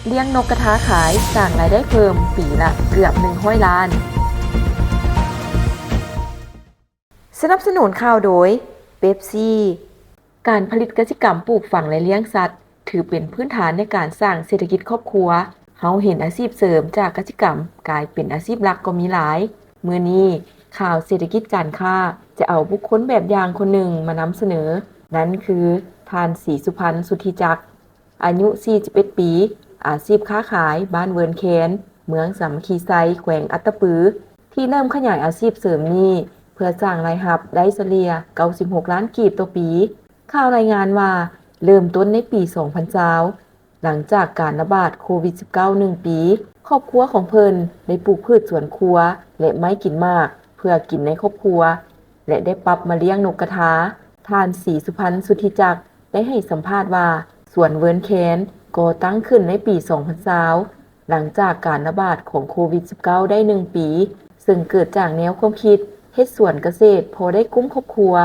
ລ້ຽງນົກກະທາຂາຍ ສ້າງລາຍໄດ້ເພີ່ມປີລະເກືອບໜຶ່ງຮ້ອຍລ້ານ. ສະໜັບສະໜູນຂ່າວໂດຍ ເປັບຊີ. ການຜະລິດກະສິກຳ ປູກຝັງ ແລະ ລ້ຽງສັດ ຖືເປັນພື້ນຖານໃນການສ້າງເສດຖະກິດຄອບຄົວ. ເຮົາເຫັນອາຊີບເສີມຈາກກະສິກຳກາຍເປັນອາຊີບຫຼັກກໍມີຫຼາຍ. ມື້ນີ້ ຂ່າວເສດຖະກິດການຄ້າຈະເອົາບຸກຄົນແບບຢ່າງຄົນໜຶ່ງມານຳສະເໜີ, ນັ້ນຄື ທ່ານ ສີສຸພັນ ສຸດທິຈັກ ອາຍຸສີ່ສິບເອັດປີ, ອາຊີບຄ້າຂາຍ, ບ້ານເວີນແຄນ, ເມືອງສາມັກຄີໄຊ, ແຂວງອັດຕະປື, ທີ່ເລີ່ມຂະຫຍາຍອາຊີບເສີມນີ້ ເພື່ອສ້າງລາຍຮັບໄດ້ສະເລ່ຍເກົ້າສິບຫົກລ້ານກີບຕໍ່ປີ. ຂ່າວລາຍງານວ່າ ເລີ່ມຕົ້ນໃນປີສອງພັນຊາວ ຫຼັງຈາກການລະບາດໂຄວິດສິບເກົ້າໜຶ່ງປີ, ຄອບຄົວຂອງເພິ່ນໄດ້ປູກພືດສວນຄົວ ແລະ ໄມ້ກິນໝາກເພື່ອກິນໃນຄອບຄົວ ແລະ ໄດ້ປັບມາລ້ຽງນົກກະທາ. ທ່ານ ສີສຸພັນ ສຸດທິຈັກ ໄດ້ໃຫ້ສຳພາດວ່າ ສວນເວີນແຄນກໍ່ຕັ້ງຂຶ້ນໃນປີສອງພັນຊາວ ຫຼັງຈາກການລະບາດຂອງໂຄວິດສິບເກົ້າໄດ້ໜຶ່ງປີ, ເຊິ່ງເກີດຈາກແນວຄວາມຄິດເຮັດສວນກະເສດພໍໄດ້ກຸ້ມຄອບຄົວ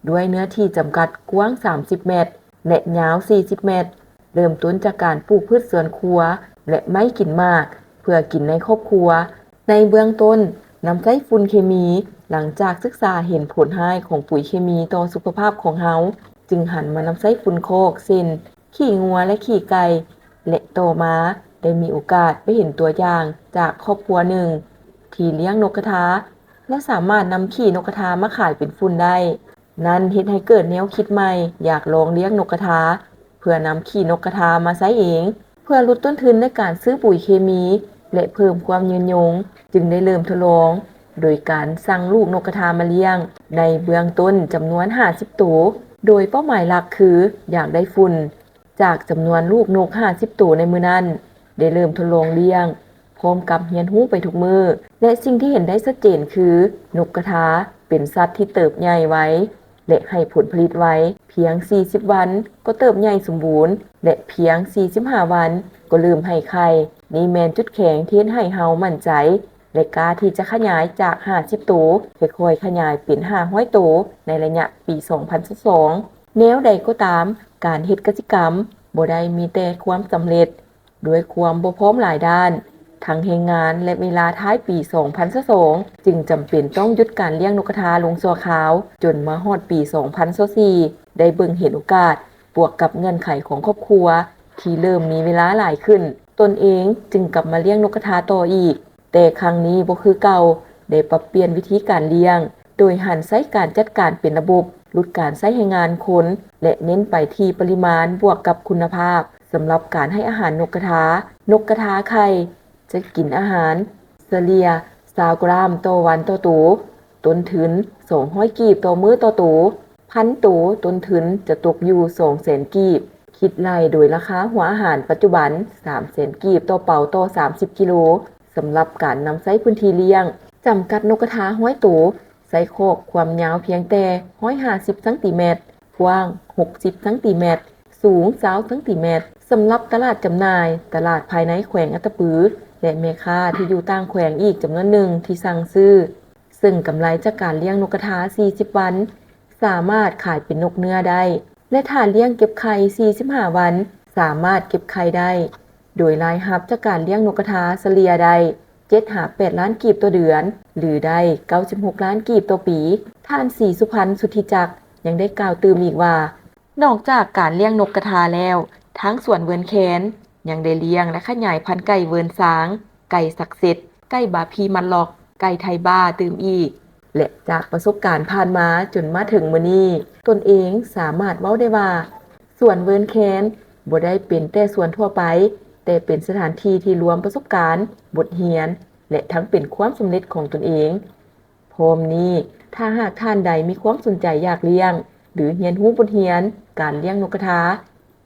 ດ້ວຍເນື້ອທີ່ຈຳກັດກວ້າງສາມສິບແມັດ ແລະ ຍາວສີ່ສິບແມັດ, ເລີ່ມຕົ້ນຈາກການປູກພືດສວນຄົວ ແລະ ໄມ້ກິນໝາກ ເພື່ອກິນໃນຄອບຄົວ. ໃນເບື້ອງຕົ້ນ, ນຳໃຊ້ຝຸ່ນເຄມີ. ຫຼັງຈາກສຶກສາເຫັນຜົນຮ້າຍຂອງປຸ໋ຍເຄມີຕໍ່ສຸຂະພາບຂອງເຮົາ, ຈຶ່ງຫັນມານຳໃຊ້ຝຸ່ນຄອກ ເຊັ່ນ ຂີ້ງົວ ແລະ ຂີ້ໄກ່ ແລະ ຕໍ່ມາໄດ້ມີໂອກາດໄປເຫັນຕົວຢ່າງຈາກຄອບຄົວໜຶ່ງທີ່ລ້ຽງນົກກະທາ ແລະ ສາມາດນຳຂີ້ນົກກະທາມາຂາຍເປັນຝຸ່ນໄດ້. ນັ້ນເຮັດໃຫ້ເກີດແນວຄິດໃໝ່ ຢາກລອງລ້ຽງນົກກະທາ ເພື່ອນຳຂີ້ນົກກະທາມາໃຊ້ເອງ ເພື່ອຫຼຸດຕົ້ນທຶນໃນການຊື້ປຸ໋ຍເຄມີ ແລະ ເພີ່ມຄວາມຍືນຍົງ, ຈຶ່ງໄດ້ເລີ່ມທົດລອງ ໂດຍການສັ່ງລູກນົກກະທາມາລ້ຽງ ໃນເບື້ອງຕົ້ນຈຳນວນຫ້າສິບໂຕ, ໂດຍເປົ້າໝາຍຫຼັກຄືຢາກໄດ້ຝຸ່ນ. ຈາກຈຳນວນລູກນົກຫ້າສິບໂຕໃນມື້ນັ້ນ ໄດ້ເລີ່ມທົດລອງລ້ຽງ ພ້ອມກັບຮຽນຮູ້ໄປທຸກມື້ ແລະ ສິ່ງທີ່ເຫັນໄດ້ຊັດເຈນຄື ນົກກະທາເປັນສັດທີ່ເຕີບໃຫຍ່ໄວ ແລະ ໃຫ້ຜົນຜະລິດໄວ, ພຽງສີ່ສິບວັນກໍເຕີບໃຫຍ່ສົມບູນ ແລະ ພຽງສີ່ສິບຫ້າວັນກໍເລີ່ມໃຫ້ໄຂ່. ນີ້ແມ່ນຈຸດແຂງທີ່ເຮັດໃຫ້ເຮົາໝັ້ນໃຈ ແລະ ກ້າທີ່ຈະຂະຫຍາຍຈາກຫ້າສິບໂຕ ຄ່ອຍໆຂະຫຍາຍເປັນຫ້າຮ້ອຍໂຕ ໃນໄລຍະປີສອງພັນຊາວສອງ. ແນວໃດກໍຕາມ, ການເຮັດກະສິກຳບໍ່ໄດ້ມີແຕ່ຄວາມສຳເລັດ. ດ້ວຍຄວາມບໍ່ພ້ອມຫຼາຍດ້ານ, ທັງແຮງງານ ແລະ ເວລາ, ທ້າຍປີສອງພັນຊາວສອງ ຈຶ່ງຈຳເປັນຕ້ອງຢຸດການລ້ຽງນົກກະທາລົງຊົ່ວຄາວ, ຈົນມາຮອດປີສອງພັນຊາວສີ່ ໄດ້ເບິ່ງເຫັນໂອກາດ, ບວກກັບເງື່ອນໄຂຂອງຄອບຄົວທີ່ເລີ່ມມີເວລາຫຼາຍຂຶ້ນ, ຕົນເອງຈຶ່ງກັບມາລ້ຽງນົກກະທາຕໍ່ອີກ. ແຕ່ຄັ້ງນີ້ບໍ່ຄືເກົ່າ, ໄດ້ປັບປ່ຽນວິທີການລ້ຽງ ໂດຍຫັນໃຊ້ການຈັດການເປັນລະບົບ, ຫຼຸດການໃຊ້ແຮງງານຄົນ ແລະ ເນັ້ນໄປທີ່ປະລິມານບວກກັບຄຸນນະພາບ. ສຳລັບການໃຫ້ອາຫານນົກກະທາ, ນົກກະທາໄຂ່ຈະກິນອາຫານສະເລ່ຍຊາວກຣາມຕໍ່ວັນຕໍ່ໂຕ, ຕົ້ນທຶນສອງຮ້ອຍກີບຕໍ່ມື້ຕໍ່ໂຕ, ພັນໂຕ, ຕົ້ນທຶນຈະຕົກຢູ່ສອງແສນກີບ. ຄິດໄລ່ໂດຍລາຄາຫົວອາຫານປັດຈຸບັນ ສາມແສນກີບຕໍ່ເປົາຕໍ່ສາມສິບກິໂລ. ສຳລັບການນຳໃຊ້ພື້ນທີ່ລ້ຽງ, ຈຳກັດນົກກະທາຮ້ອຍໂຕ, ໃຊ້ຄອກຄວາມຍາວພຽງແຕ່ຮ້ອຍຫ້າສິບຊັງຕີແມັດ, ກວ້າງຫົກສິບຊັງຕີແມັດ, ສູງຊາວຊັງຕີແມັດ. ສຳລັບຕະຫຼາດຈຳໜ່າຍ, ຕະຫຼາດພາຍໃນແຂວງອັດຕະປື ແລະ ແມ່ຄ້າທີ່ຢູ່ຕ່າງແຂວງອີກຈຳນວນໜຶ່ງທີ່ສັ່ງຊື້, ເຊິ່ງກຳໄລຈາກການລ້ຽງນົກກະທາສີ່ສິບວັນ ສາມາດຂາຍເປັນນົກເນື້ອໄດ້ ແລະ ຖ້າລ້ຽງເກັບໄຂ່ສີ່ສິບຫ້າວັນ ສາມາດເກັບໄຂ່ໄດ້, ໂດຍລາຍຮັບຈາກການລ້ຽງນົກກະທາສະເລ່ຍໄດ້ເຈັດຫາແປດລ້ານກີບຕໍ່ເດືອນ ຫຼື ໄດ້ເກົ້າສິບຫົກລ້ານກີບຕໍ່ປີ. ທ່ານ ສີສຸພັນ ສຸດທິຈັກ ຍັງໄດ້ກ່າວຕື່ມອີກວ່າ, ນອກຈາກການລ້ຽງນົກກະທາແລ້ວ, ທາງສວນເວີນແຄນ ຍັງໄດ້ລ້ຽງ ແລະ ຂະຫຍາຍພັນໄກ່ເວີນຊາງ, ໄກ່ສັກເສັດ, ໄກ່ບາພີມັດລັອກ, ໄກ່ໄທບ້າຕື່ມອີກ ແລະ ຈາກປະສົບການຜ່ານມາຈົນມາເຖິງມື້ນີ້, ຕົນເອງສາມາດເວົ້າໄດ້ວ່າ ສວນເວີນແຄນບໍ່ໄດ້ເປັນແຕ່ສວນທົ່ວໄປ, ແຕ່ເປັນສະຖານທີ່ທີ່ລວມປະສົບການ, ບົດຮຽນ ແລະ ທັງເປັນຄວາມສຳເລັດຂອງຕົນເອງ. ພ້ອມນີ້, ຖ້າຫາກທ່ານໃດມີຄວາມສົນໃຈຢາກລ້ຽງ ຫຼື ຮຽນຮູ້ບົດຮຽນການລ້ຽງນົກກະທາ,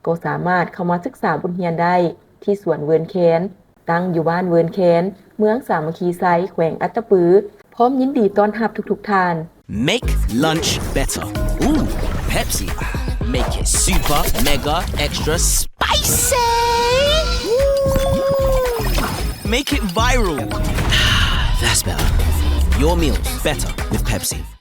ກໍສາມາດເຂົ້າມາສຶກສາບົດຮຽນໄດ້ທີ່ສວນເວີນແຄນ, ຕັ້ງຢູ່ບ້ານເວີນແຄນ, ເມືອງສາມັກຄີໄຊ, ແຂວງອັດຕະປື. ພ້ອມຍິນດີຕ້ອນຮັບທຸກໆທ່ານ. Make lunch better. Ooh, Pepsi. Make it super, mega, extra spicy. Ooh. Make it viral. That's better. Your meals better with Pepsi.